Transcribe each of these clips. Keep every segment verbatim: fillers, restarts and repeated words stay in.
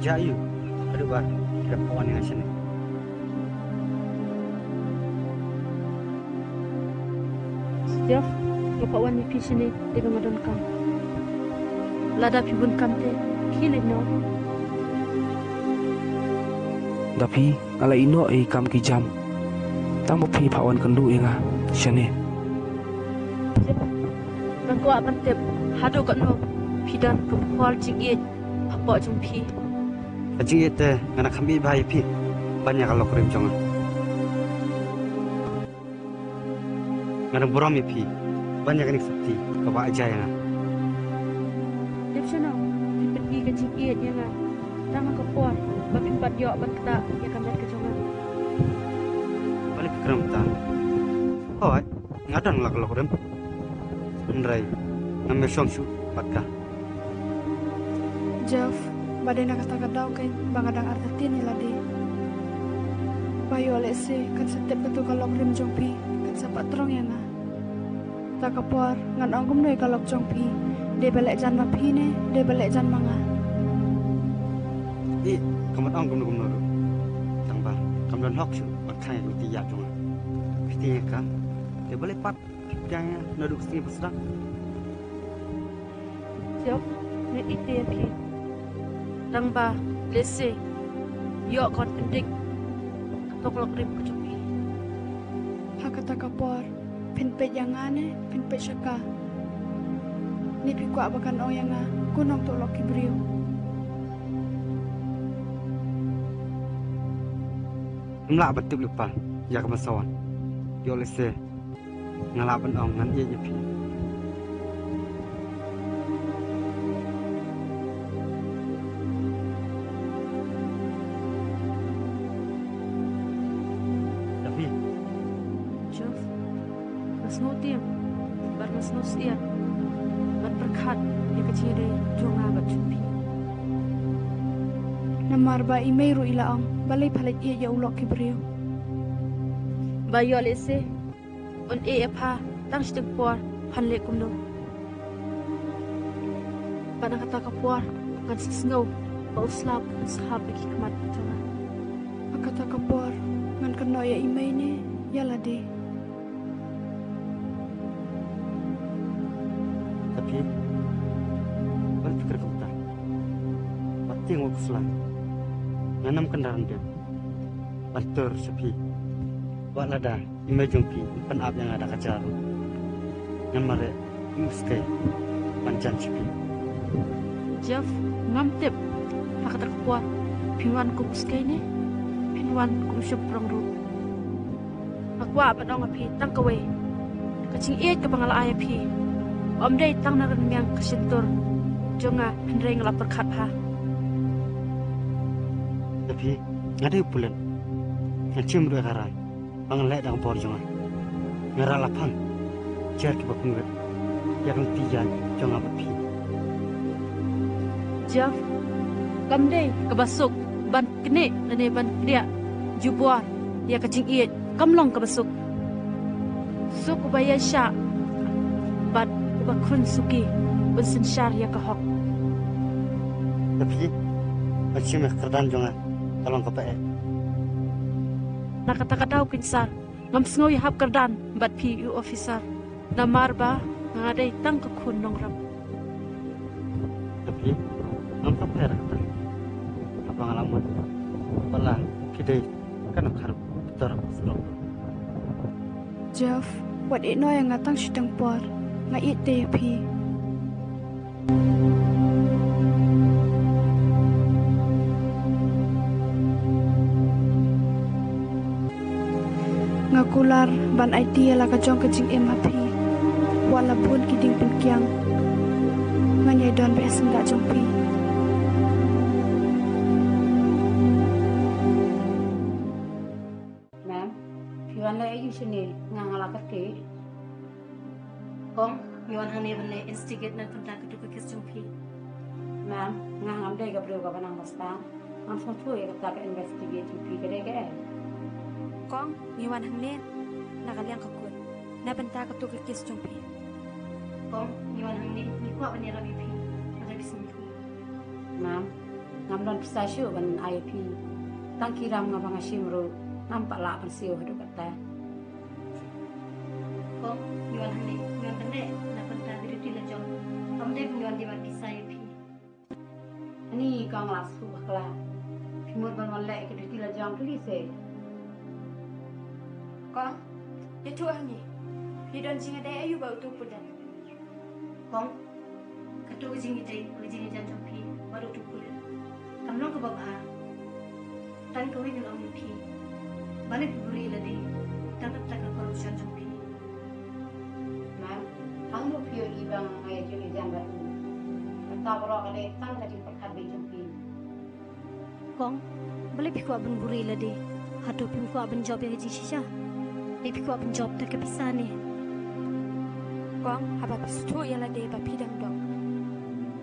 Ïa ïu, haduh ba ki dang phah wan ïa nga shane. Jeff, nga phah wan ïa phi shane dei ba nga donkam. Lada phi bun kam te, khie leit noh. Da phi, nga la ïeh noh ïa ki kam ki jam. Tang ba phi phah wan kynduh ïa nga shane. Jeff, nga kwah ban tip haduh katno phi don ka por jingïeit hapoh jong phi. Ka jingïeit te nga dang kham ïeit bha ïa phi ban ïa ka lok rim jong nga. Nga dang burom ïa phi ban ïa kane ka sopti kaba jia ïa nga. Dep shano phi pyni ka jingïeit ïa nga tang ha ka por ba phim pat ïoh ban ktah ïa ka met ka jong nga? Balei phi kren kumta? Hooid, nga don la ka lok rim. Hynrei ngam ïashong shuh bad ka. Jeff, ba dei na kata ka daw kein ba nga dang artatien ïa lade. Ba ïoh lehse kan sa tep kato ka lok rim jong phi, kan sa patrong ïa nga. Kata ka por ngan ong kumno ïa ka lok jong phi? Dei ba leh jan ma phi ne dei ba leh jan ma nga? Ih, kam ong kumno kumno ruh. Tang ba kam don hok shuh ban khang ïa ka lynti ïa jong nga. Phi tieng ïa ka, dei balei pat phi pdiang ïa nga naduh ka sngi ba sdang? Jeff, nga ïeit te ïa phi. Tang ba lehse ïoh ka wan pyndik kato ka lok rim ka jong phi. Ha kata ka por phin peit ïa nga ne phin peit sha ka? Ne phi kwah ba kan ong ïa nga ko nongtuh lok ki briew? Ngam lah ban tip lypa ïa ka ban sa wan. Ïoh lehse nga lah ban ong ngan ïeit ïa phi. Ïa phi. Jeff, nga sngewthiang bad nga sngewsyier ban pyrkhat ïa ka jingïadei jong nga bad jong phi. Namar ba i mei ruh i la ong, balei pha leit ïeit ïa u lok ki briew? Ba ïoh lehse un ïeh ïa pha tang shiteng por phan leh kumno. Bad na kata ka por ngan sa sngew ba u slap un sa hap ha ki khmat jong nga. Ha kata ka por ngan kynnoh ïa i mei ne ïa lade? Ïa phi, wat phi kren kumta. Wat tieng wat khuslai. Ngan ym kynran biang ban tur sha phi. Wat lada i mei jong phi in pynap ïa nga da ka ja ruh, ngan mareh kum u skei ban jan sha phi. Jeff, ngam tip ha kata ka por phin wan kum u skei ne phin wan kum u shymprong ruh. Nga kwah ban ong ïa phi tang kawei, ka jingïeit kaba nga la ai ïa phi ym dei tang na rynmiang ka shyntur jong nga, hynrei nga la pyrkhat bha. Ïa phi, nga dei u pulit, ngan shim ruh ïa ka rai ba ngan leh da ka bor jong nga. Nga rah laphang jer kiba pynwit ïa ka lynti ïaid jong nga bad phi. Jeff, kam dei kaba suk ban knieh lane ban kdiah jubor ïa ka jingïeit, kam long kaba suk. Suk uba ïaishah bad uba khun suki un synshar ïa ka hok. Ïa phi, ban shim ïa ka kyrdan jong nga ka long kaba eh. Na kata ka daw Khyndsar, ngam sngew ïahap kyrdan bad phi u officer, namar ba nga dei tang ka khun nongrep. Ïa phi, ngam compare kata. Haba nga la mut, wat la ki dei ka nongkhar, ka tor ka sdok. Jeff, wat ïeh noh ïa nga tang shiteng por, nga ïeit te ïa phi. Nga kular ban aiti ïa la ka jong ka jingim ha phi. Wat la bun ki dieng pynkiang, ngan ïai don bad sngewbha jong phi. Ma'am, phi wan leh aïu shane, nga nga la kyrkieh. Kong, ngi wan hangne ban leh investigate na ka bynta katu ka case jong phi. Ma'am, nga ngam dei ka briew kaba nang ba stad. Ngam sngewthuh ïa kata ka investigate jong phi, ka dei kaei? Kong, ngi wan hangne na ka liang ka kut na bynta katu ka case jong phi. Kong, ngi wan hangne, ngi kwah ban ïarap ïa phi. Ka dei ka sngewthuh. Ma'am, Ngam don pisa shuh ban ai ïa phi. Tang ki ram nga ba nga shim ruh ngam pat lah ban siew haduh katta. Kong, ngi wan hangne, ngi wan ban leh na ka bynta ka duty la jong. Ym dei ba ngi wan demand pisa ïa phi. Ani kong, la shu bakla. Phi mut ban wan leh ka duty la jong, phi leh se. Kong, ïathuh ha ngi. Phi don jingïadei aïu bad uto u pulit? Kong, kato ka jingïadei, ka jingïajan jong phi bad uto u pulit, kam long kaba bha. Tang kawei ngan ong ïa phi, balei phi buhrieh lade tang kata ka corruption jong phi. Ma'am, hangno phi ïohi ba nga ïa jingïajan bad u? Kata baroh ka dei tang ka jingpyrkhat beit jong phi. Kong, balei phi kwah ban buhrieh lade? Hato phim kwah ban jop ïa ka jingshisha? Lei phi kwah ban jop da ka pisa ne? Kong, haba phi sngewthuh ïa lade ba phi dang doh,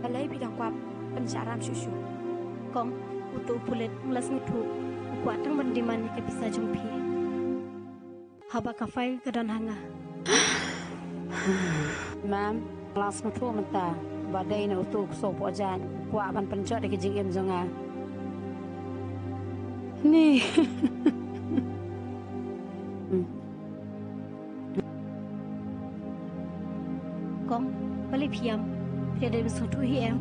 balei phi dang kwah ban shah ram shuh shuh? Kong, uto u pulit, nga la sngewthuh u kwah tang ban demand ïa ka pisa jong phi. Haba ka file ka don ha nga. Ma'am, nga la sngewthuh mynta ba dei na uto u ksew pohjat u kwah ban pynjot ïa ka jingim jong nga. Ni. Hmm. Kong, balei phi ïam? Phi la dep sngewthuh hi em?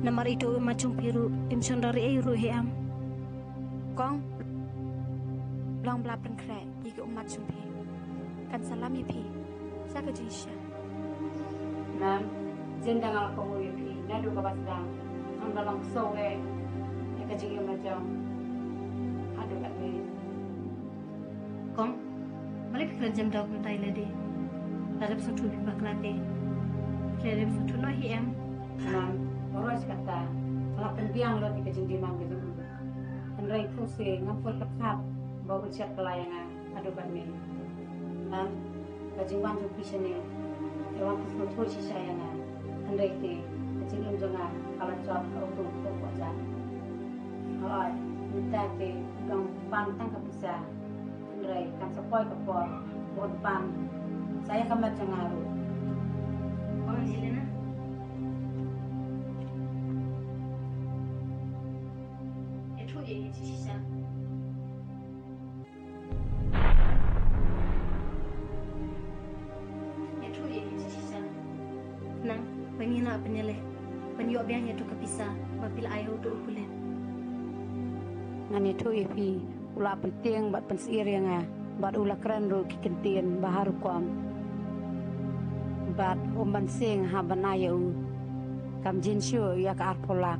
Namar ito i mat jong phi ruh im shon da riei ruh hi em? Kong, long ba la pynkhreh ïa ki ummat jong phi. Kan sa lam ïa phi sha ka jingshisha. Ma'am, jin da nga la kohnguh ïa phi naduh kaba sdang, ngam da long ksew eh ïa ka jingim la jong haduh katne. Kong, balei phi kren jemdaw kumta ïa lade? Lada phi sngewthuh phi bakla te, phi la dep sngewthuh noh hi em? Ma'am, baroh shi katta nga la pynbiang lut ïa ka jingdemand ka jong u. Hynrei to se ngam poi pyrkhat ba u shet kylla ïa nga haduh katne. Ma'am, ka jingwan jong phi shane ka wan pynsngewthuh shisha ïa nga. Hynrei te ka jingim jong nga ka la jot ha uto u ksew pohjat. Hooid, mynta te u dang pan tang ka pisa. Hynrei kan sa poi ka por ba un pan sa ïa ka met jong nga ruh. Kong Angelina, ïathuh ïa ngi shisha. Ïathuh ïa ngi shisha. Nang ba ngin lah pynïaleh ban ïoh biang ïa uto ka pisa ba phi la ai ha uto u pulit. Ngan ïathuh ïa phi, u la pyntieng bad pynsyier ïa nga bad u la kren ruh ki kyntien ba ha rukom. Bad um ban seng hap ban ai ïa u, kam jin shuh ïa ka arphew lak.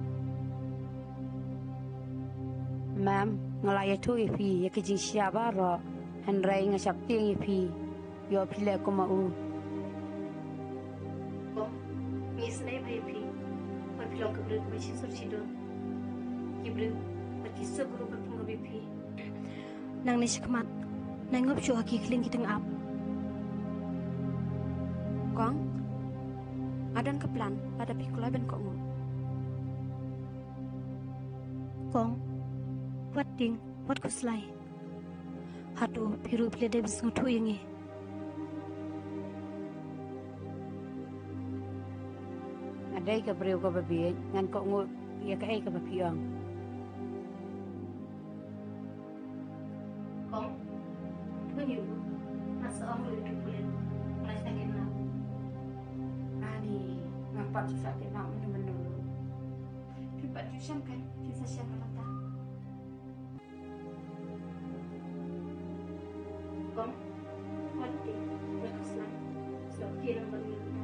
Ma'am, nga la ïathuh ïa phi ïa ki jingshisha baroh, hynrei nga sheptieng ïa phi. Ïoh phi leh kum ma u. Kong, ngi isynei bha ïa phi. Wat phi long ka briew kaba shisur shidon. Ki briew bad ki suk ruh ban pyngup ïa phi. Nangne shakhmat, nai ngop shuh ha ki khlieng ki tyngab. Kong, nga don ka plan lada phi kloi ban kohnguh. Kong, wat tieng, wat khuslai. Hato phi ruh phi la dep sngewthuh ïa ngi? Nga dei ka briew kaba bieit, ngan kohnguh ïa kaei kaba phi ong. Kong, pynïoh, nga sa ong ruh ïa uto u pulit ba la shah kidnap. Ani, ngam pat shu shah kidnap mynno mynno ruh. Phi pat ju shem kan, phin sa shem na mynta. Kong, wat tieng, wat khuslai. Sngewbha kyrpad bad ngi mynta.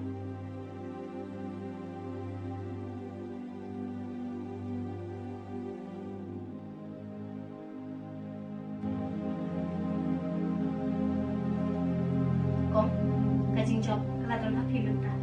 Kong, ka jingjop ka la don ha phi mynta.